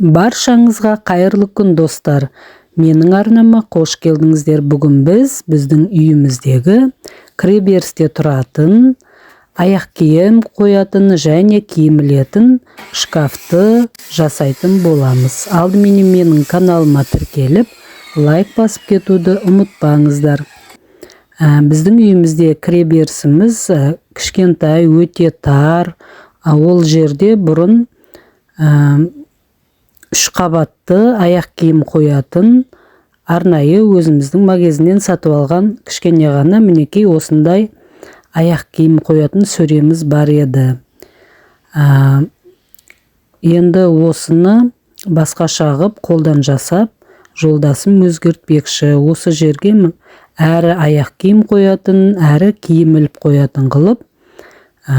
Баршаңызға қайырлы күн, достар! Менің арнама қош келдіңіздер. Бүгін біз біздің үйіміздегі кіреберісте тұратын, аяқ киім қоятын және киім ілетін шкафты жасайтын боламыз. Алдыменен менің каналыма тіркеліп, лайк басып кетуді ұмытпаңыздар. Біздің үйімізде кіреберісіміз кішкентай, өте тар. Ол жерде бұрын 3 қабатты аяқ киім қоятын арнайы өзіміздің магазиннен сатып алған кішкене ғана мінекей осындай аяқ киім қоятын сөреміз бар еді. Енді осыны басқаша қылып қолдан жасап жолдасым өзгертпекші. Осы жерге әрі аяқ киім қоятын, әрі киім іліп қоятын қылып,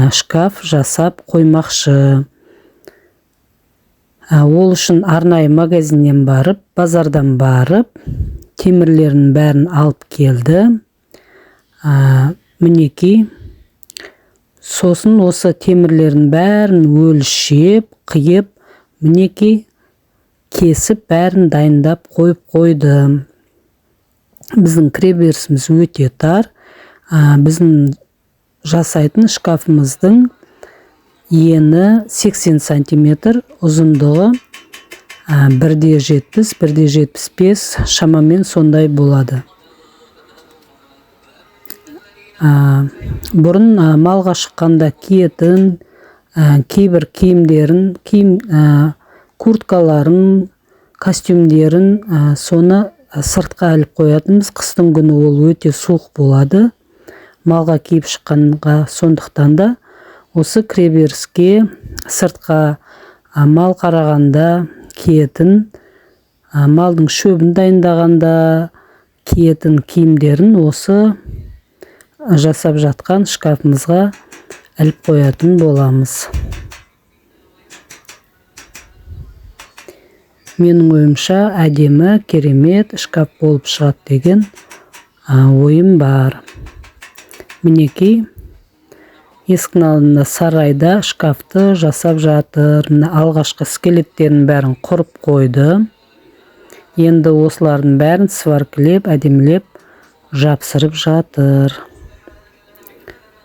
шкаф жасап қоймақшы. Ол үшін арнайы магазиннен барып, базардан барып, темірлерінің бәрін алып келді. Мінекей. Сосын осы темірлердің бәрін өлшеп, қиып, мінекей кесіп бәрін дайындап қойып қойды. Біздің кіреберісіміз өте тар. Біздің жасайтын шкафымыздың ені 80 сантиметр, ұзындығы, бірде жетпіс, бірде жетпіс бес шамамен сондай болады. Бұрын, малға шыққанда киетін, кейбір киімдерін, курткаларын, костюмдерін, соны сыртқа іліп қоятынбыз. Қыстың күні ол өте суық болады малға киіп шыққанға, сондықтан да осы кіреберіске сыртқа, мал қарағанда киетін, малдың шөбін дайындағанда киетін киімдерін осы жасап жатқан шкафымызға іліп қоятын боламыз. Менің ойымша әдемі, керемет шкаф болып шығады деген, ойым бар. Мінекей есіктің алдында сарайда шкафты жасап жатыр. Мына алғашқы скелеттерінің бәрін құрып қойды. Енді осылардың бәрін сваркілеп, әдемілеп жапсырып жатыр.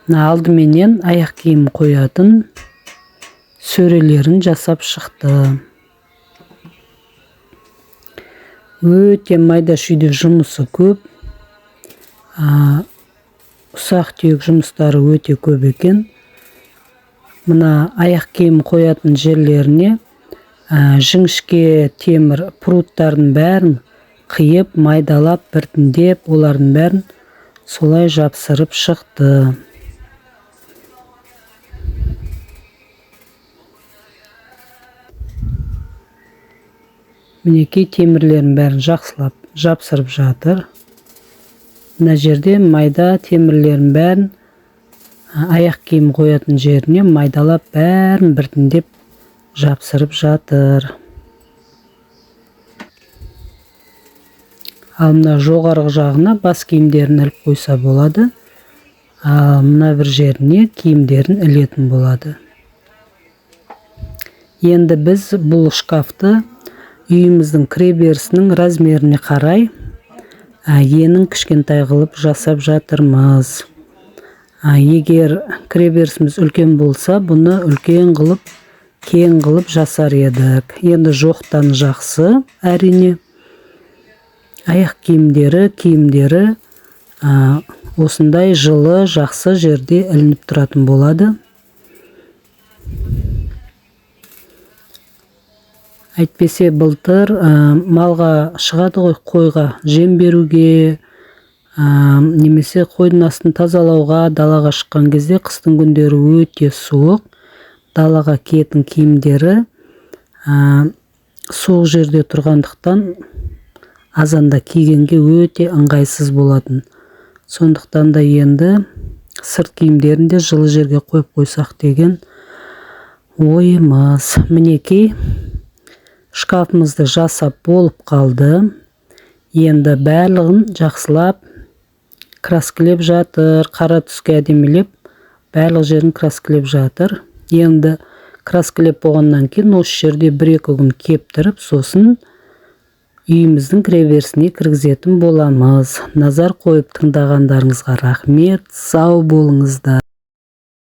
Мына алдыменен аяқ киім қоятын сөрелерін жасап шықты. Өте майда шүйде жұмысы көп. Ұсақ түйек жұмыстары өте көп екен. Мына аяқ киім қоятын жерлеріне, жіңішке темір пруттардың бәрін қиып, майдалап, біртіндеп олардың бәрін солай жапсырып шықты. Мінекей темірлердің бәрін жақсылап жапсырып жатыр. Мына жерде майда темірлердің бәрін, аяқ киім қоятын жеріне майдалап бәрін біртіндеп жапсырып жатыр. Ал мына жоғарғы жағына бас киімдерін іліп қойса болады. Ал мына бір жеріне киімдерін ілетін болады. Енді біз бұл шкафты үйіміздің кіреберісінің размеріне қарай, енін кішкентай қылып жасап жатырмыз. Егер кіреберісіміз үлкен болса, бұны үлкен қылып, кең қылып жасар едік. Енді жоқтан жақсы, әрине. Аяқ киімдері, киімдері, осындай жылы, жақсы жерде ілініп тұратын болады. Әйтпесе былтыр, малға шығады ғой, қойға жем беруге, немесе қойдың астын тазалауға далаға шыққан кезде қыстың күндері өте суық. Далаға киетін киімдері, суық жерде тұрғандықтан азанда кигенге өте ыңғайсыз болатын. Сондықтан да енді сырт киімдерін де жылы жерге қойып қойсақ деген ойымыз. Мінекей шкафымызды жасап болып қалды. Енді барлығын жақсылап краскілеп жатыр, қара түске әдемілеп барлық жерін краскілеп жатыр. Енді Краскілеп болғаннан кейін осы жерде 1-2 күн кептіріп, сосын үйіміздің кіреберісіне кіргізетін боламыз. Назар қойып тыңдағандарыңызға рахмет, сау болыңыздар.